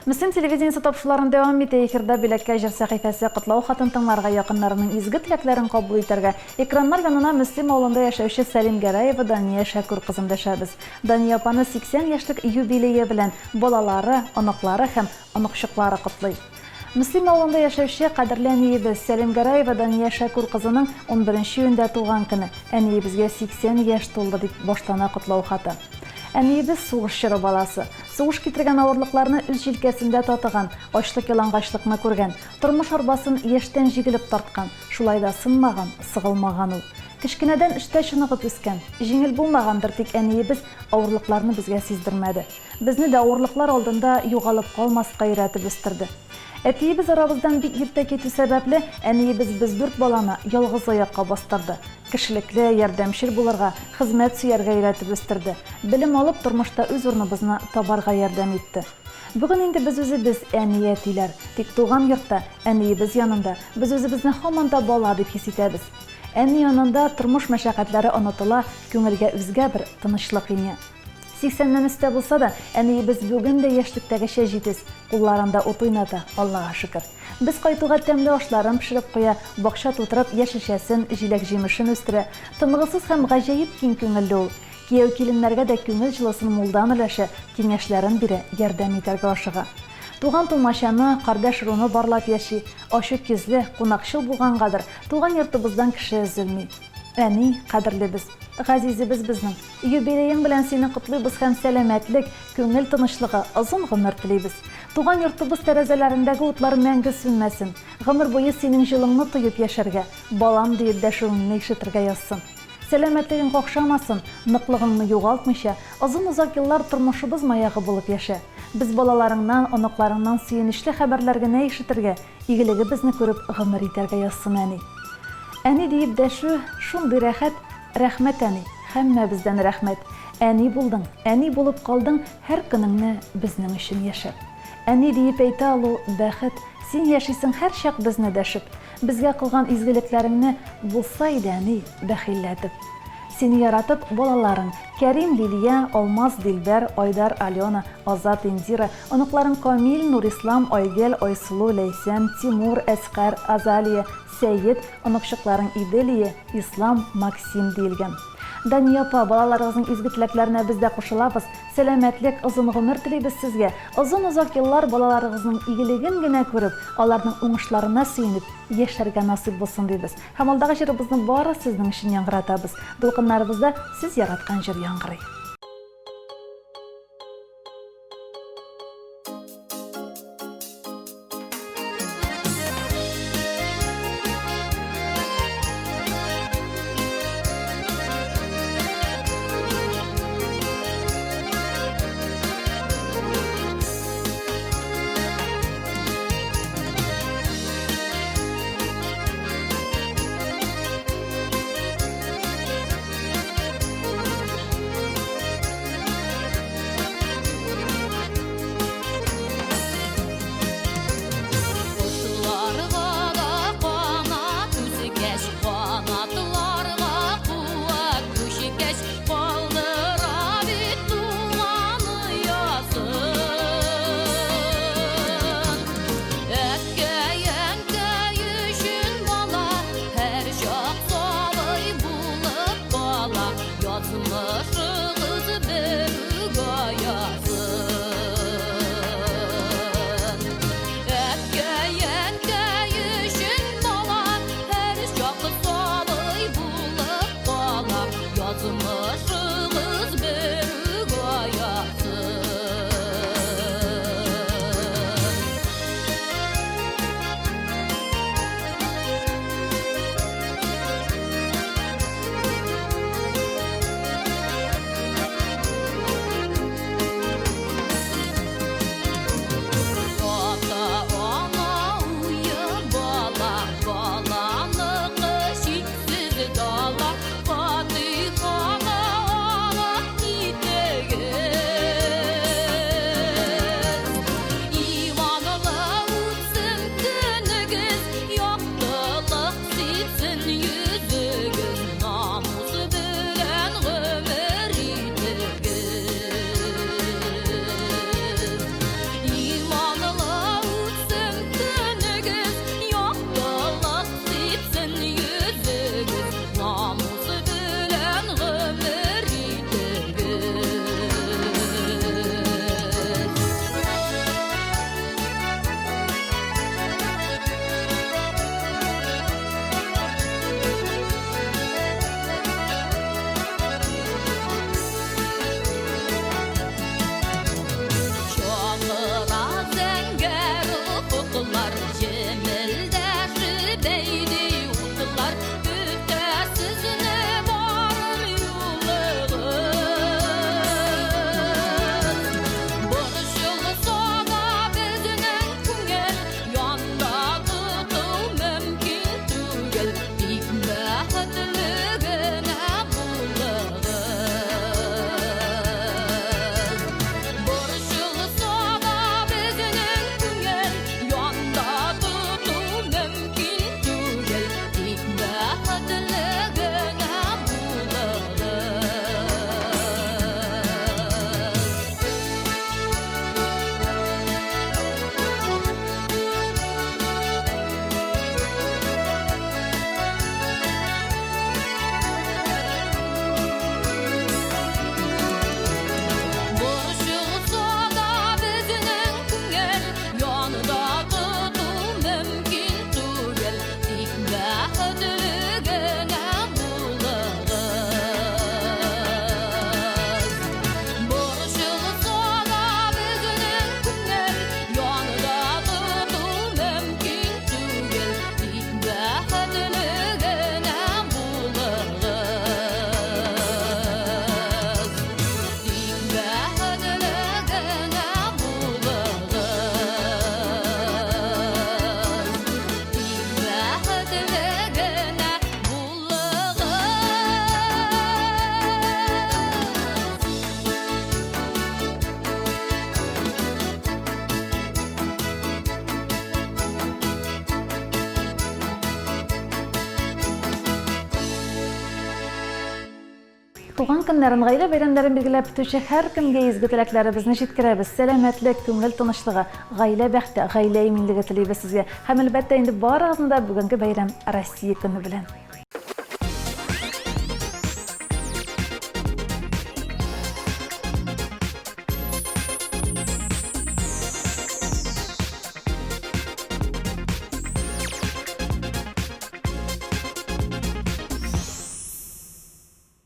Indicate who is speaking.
Speaker 1: Мөслим телевидениесе тапшыруларын дәвам итә. Эфирда Бүләккә җыр сәхифәсе котлау хатын тыңларга, якыннарының изге теләкләрен кабул итәргә, экраннар янына Мөслим авылында яшәүче Сәлимгәрәева Дания Шәкүр кызын дәшәбез. Дания апаны 80 яшьлек юбилее белән балалары, оныклары һәм оныкчыклары котлый. Мөслим авылында яшәүче кадерле әниебез Сәлимгәрәева Дания Шәкүр кызының унберенче июньдә туган көне, әниебезгә 80 яшь тулды, дип башлана котлау хаты. Әниебез сугыш чоры баласы. Сугыш китергән авырлыкларны үз җилкәсендә татыган, ачлык-ялангачлыкны күргән, тормыш арбасын яшьтән җигелеп тарткан, шулай да сынмаган, сыгылмаган ул. Кечкенәдән эштә чыныгып үскән. Җиңел булмагандыр, тик әниебез авырлыкларны безгә сиздермәде. Безне дә авырлыклар алдында югалып калмаска өйрәтеп үстерде. Әтиебез арабыздан бик иртә китү сәбәпле, әниебез без дүрт баланы ялгыз аякка бастырды. Кешелекле, ярдәмчел булырга, хезмәт сөяргә өйрәтеп үстерде. Белем алып, тормышта үз урыныбызны табарга ярдәм итте. Бүген инде без үзебез әни-әтиләр. Тик туган йортта, әниебез янында, без үзебезне һаман да бала дип хис итәбез. Әни янында тормыш мәшәкатьләре онытыла, күңелгә үзгә бер тынычлык иңә. Сиксәннән өстә булса да, әниебез бүген дә яшьлектәгечә җитез, кулларында ут уйната, Аллага шөкер. Без кайтуга тәмле ашларын пешереп куя, бакча тутырып яшелчәсен, җиләк-җимешен үстерә. Тынгысыз һәм гаҗәеп киң күңелле ул. Кияү-киленнәргә дә күңел җылысын мулдан өләшә, киңәшләрен бирә, ярдәм итәргә ашыга. Туган-тумачаны, кардәш-ыруны барлап яши. Ачык йөзле, кунакчыл булгангадыр, туган йортыбыздан кеше өзелми. Әни, кадерлебез, газизебез безнең. Юбилеең белән сине котлыйбыз һәм сәламәтлек, күңел тынычлыгы, озын гомер телибез. Туган йортыбыз тәрәзәләрендәге утлар мәңге сүнмәсен. Гомер буе синең җылыңны тоеп яшәргә, балам диеп дәшүеңне ишетергә язсын. Сәламәтлегең какшамасын, ныклыгыңны югалтмыйча, озын-озак еллар тормышыбыз маягы булып яшә. Без балаларыңнан, оныкларыңнан сөенечле хәбәрләр генә ишетергә, Игелегебезне күреп гомер итәргә язсын, әни. Әни диеп дәшү шундый рәхәт, Рәхмәт, әни, һәммәбездән рәхмәт. Әни булдың, әни булып калдың, Һәр көнеңне безнең өчен яшәп. Әни диеп әйтә алу, бәхет, Син яшисең һәрчак безне дәшеп. Безгә кылган изгелекләреңне Булса иде, әни, бәхилләтеп. Сине яратып, балаларың, Кәрим, Лилия, Алмаз, Дилбәр, Айдар, Алена, Азат, Индира, оныкларың Камил, Нурислам, Айгөл, Айсылу, Ләйсән, Тимур, Әскар, Азалия, Сәет, оныкчыкларың Иделия, Ислам, Максим, диелгән. Дания апа, балаларыгызның изге теләкләренә без дә кушылабыз. Сәламәтлек, озын гомер телибез сезгә. Озын-озак еллар балаларыгызның игелеген генә күреп, аларның уңышларына сөенеп яшәргә насыйп булсын дибез. Һәм алдагы җырыбызны бары сезнең өчен яңгыратабыз. Дулкыннарыбызда сез яраткан җыр яңгырый. Туган көннәрен, гаилә бәйрәмнәрен билгеләп үтүче һәркемгә изге теләкләребезне җиткерәбез. Сәламәтлек, күңел тынычлыгы, гаилә бәхте, гаилә иминлеге телибез сезгә. Һәм, әлбәттә инде, барыгызны да бүгенге бәйрәм, Россия көне белән!